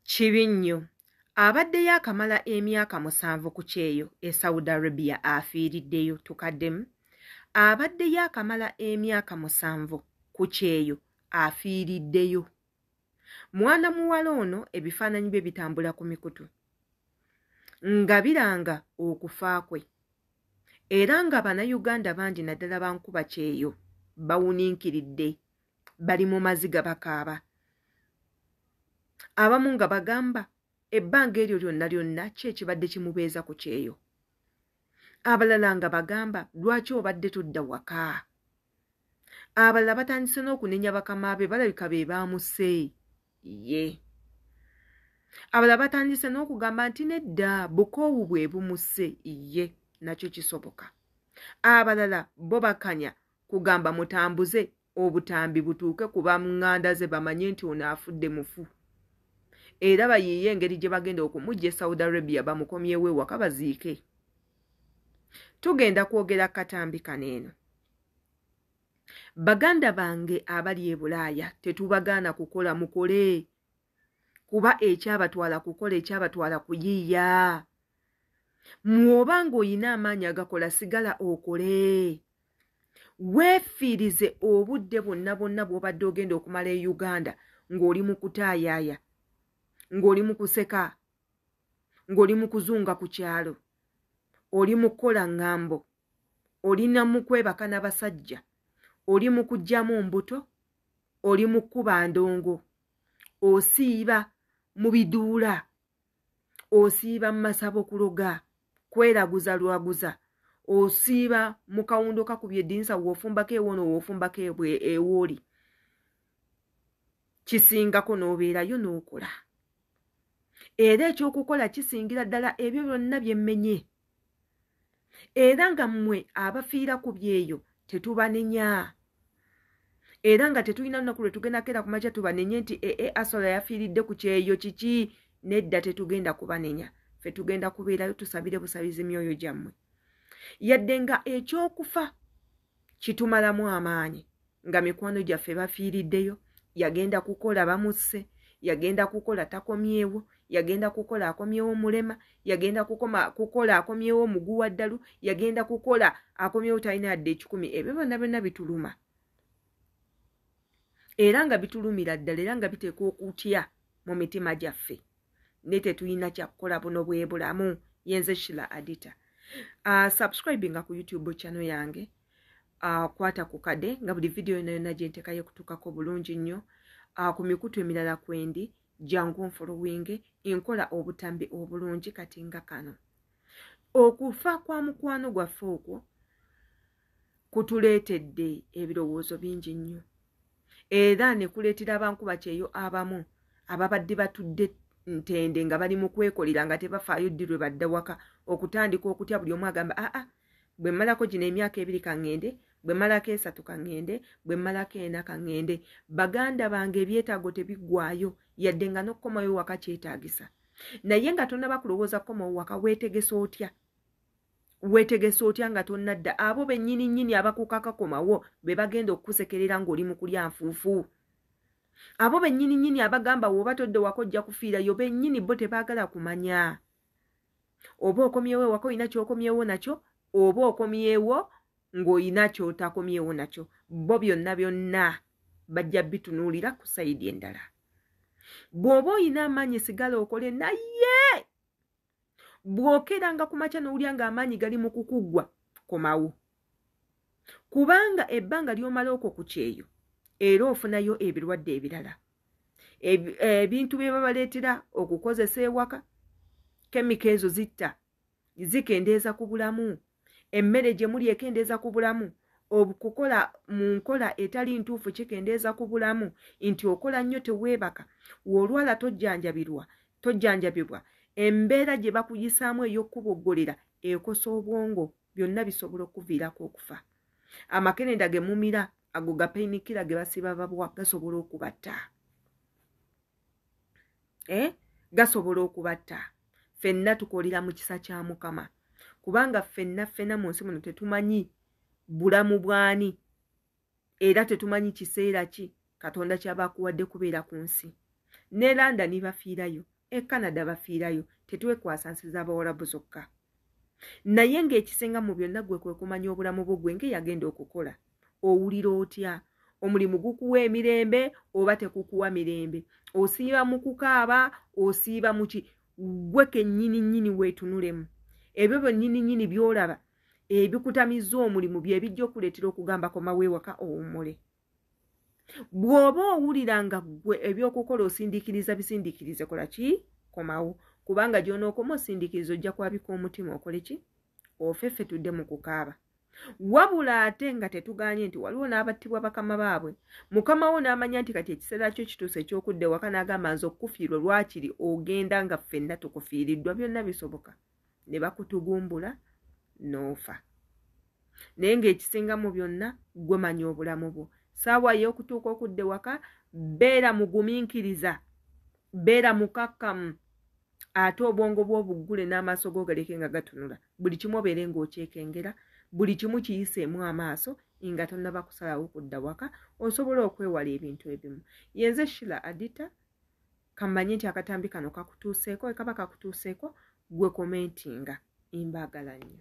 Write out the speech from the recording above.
Kibi nnyo. Abadde yaakamala emyaka 7 ku kyeyo e Saudi Arabia afiiriddeyo. Tukaddemu. Abadde yaakamala emyaka 7 ku kyeyo afiiriddeyo. Mwana muwala ono ebifaananyi bye bitambula ku mikutu nga biranga okufa kwe, era nga Bannayuganda bangi naddala bankuba kyeyo bawuniikiridde, bali mu maziga bakaaba. Abamu nga bagamba ebbanga eryo lyonna lyonna ki ekibadde kimubeeza ku kyeyo. Abalala nga bagamba lwaki obadde todda waka. Abalala batandise n'okunenya bakama be, balabika be baamusse ye. Abalala batandise n'okugamba nti nedda, bukoowu bwe bumusse ye, nakyo kisoboka. Abalala bo bakanya kugamba mutambuze obutambi butuuke ku baŋŋanda ze bamanye nti ono afudde mufu, era bayiiye engeri gye bagenda okumujja e Saudi Arabia bamukomyewo ewaka baziike. Tugenda kwogera katambi kano eno. Baganda bange abali e Bulaaya, tetubagaana kukola, mukole, kuba ekyabatwala kukola, ekyabatwala kuyiiya. Mwoba ng'olina amaanyi agakola, sigala okole, weefiirize obudde bwonna bwonna bw'obadde ogenda okumala e Uganda ng'oli mu kutaayaaya, ng'oli mu kuseka, ng'oli mu kuzunga ku kyalo, oli mu kukola ŋŋambo, olina mu kwebaka n'abasajja, oli mu kuggyamu mbuto, oli mu kkuba ndongo, osiiba mu biduula, osiiba mu masabo kuloga, kweraguza lwaguza, osiiba mu kawundo kakubye eddinisa, w'ofumbako ewoono, w'ofumbako ewooli, kisingako n'obeerayo n'okola. Era ekyokukola kisingira ddala ebyo byonna bye mmenye. Era nga mmwe abafiira ku byeyo tetubanenya, era nga tetulina lunaku lwe tugenda keera ku makya tubanenye nti ee Asola yafiiridde ku kyeyo kiki. Nedda, tetugenda kubanenya. Ffe tugenda kubeerayo tusabire busabizi myoyo gyammwe. Yadde nga ekyokufa kitumalamu amaanyi nga mikwano gyaffe bafiiriddeyo, yagenda kukola bamusse, yagenda kukola takomyewo, yagenda kukola akomyewo mulema, yagenda kukola akomyewo muguwa ddalu, yagenda kukola akomyewo talina yadde 1,000. Ebyo byonna byonna bituluma, era nga bitulumira ddala, era nga biteeka okutya mu mitima gyaffe, naye tetulina kyakukola. Buno bwe bulamu. Yenze Shila Adita. Subscribinga ku YouTube channel yange, kwata ku kade nga buli vidiyo yonna yonna gye nteekayo kutuukako bulungi nnyo. Ku mikutu emirala kwendi, jangu nfollowinge, nkola obutambi obulungi. Kati nga kano okufa kwa mukwano gwaffe okwo kutuleetedde ebirowoozo bingi nnyo, era ne kuleetera abankuba kyeyo abamu ababadde batudde ntende nga bali mu kwekolera nga tebafaayo ddi lwe badda waka okutandika okutya. Buli omu agamba aa, bwe mmalako gino emyaka 2 kaŋŋende, bwe mmalako 3 kaŋŋende, bwe mmalako 4 kaŋŋende. Baganda bange, ebyetaago tebiggwayo, yadde nga n'okukomayo waka kyetaagisa, naye nga tonnaba kulowooza kukomawo waka, weetegese otya? Weetegese otya nga tonnadda? Abo bennyini nnyini abakukakakomawo be bagenda okukusekerera ng'oli mu kulya nfuufu. Abo bennyini nnyini abagamba woba todde waka ojja kufiirayo, bennyini bo tebaagala kumanya oba okomyewo ewaka olina ky'okomyewo nakyo, oba okomyewo ng'olina ky'otakomyewo nakyo. Bo byonna byonna bajja bitunuulira ku sayidi endala. Bw'oba olina amaanyi, sigala okole, naye bw'okeeranga ku makya n'owulya ng'amaanyi gali mu kukuggwa, komawo, kubanga ebbanga ly'omala okwo ku kyeyo era ofunayo ebirwadde ebirala, ebintu bye babaleetera okukozesa ewaka, kemika ezo zitta, zikendeeza ku bulamu. Emmere gye muli ekendeeza ku bulamu. Okukola mu nkola etali ntuufu kikendeeza ku bulamu, nti okola nnyo teweebaka, w'olwala tojjanjabirwa, tojjanjabibwa, embeera gye bakuyisaamu ey'okuboggolera ekosa obwongo, byonna bisobola okuviirako okufa. Amakerenda ge mumira ago ga painkiller ge basiba babwa gasobola okubatta, gasobola okubatta. Ffenna tukolera mu kisa kya Mukama, kubanga ffenna ffenna mu nsi muno tetumanyi bulamu bwani, era tetumanyi kiseera ki Katonda kyaba akuwadde kubeera ku nsi. Ne London bafiirayo. E Canada bafiirayo. Tetwekwasa nsi z'Abawarabu zokka. Naye ng'ekisinga mu byonna gwe kwe kumanya obulamu bwo gwe ng'eyagenda okukola. Owulira otya? Omulimu gukuwa emirembe oba tekukuwa mirembe? Osiiba mu kukaaba, osiiba mu ki? Ggwe kennyini nnyini weetunulemu. Ebyo byonnyini nnyini by'olaba ebikutamizza omulimu bye bijja okuleetera okugamba komawo ewaka owummule. Bw'oba owulira nga ggwe ebyokukola osindiikiriza bisindiikirize, kola ki? Komawo. Kubanga gy'onookoma osindiikiriza ojja kwabika omutima okole ki? Ofe ffe tudde mu kukaaba. Wabula ate nga tetugaanye nti waliwo n'abattibwa bakama baabwe. Mukama wo n'amanya nti kati ekiseera kyo kituuse eky'okudda ewaka n'agamba nze okukufiirwa lwakiri ogenda nga ffenna tukufiiriddwa, byonna bisoboka. Ne bakutugumbula n'ofa. Naye ng'ekisinga mu byonna ggwe manya obulamu bwo. Ssaawa ey'okutuuka okudda ewaka beera mugumiikiriza, beera mukakkamu, ate obwongo bwo obuggule n'amaaso go galeke nga gatunula. Buli kimu obeere ng'okyekengera, buli kimu kiyiseemu amaaso nga tonnaba kusalawo kudda waka osobole okwewala ebintu ebimu. Yenze Shila Adita, kammanye nti akatambi kano kakutuuseeko, ekaba kakutuuseeko gwe komentinga. Mbaagala nnyo.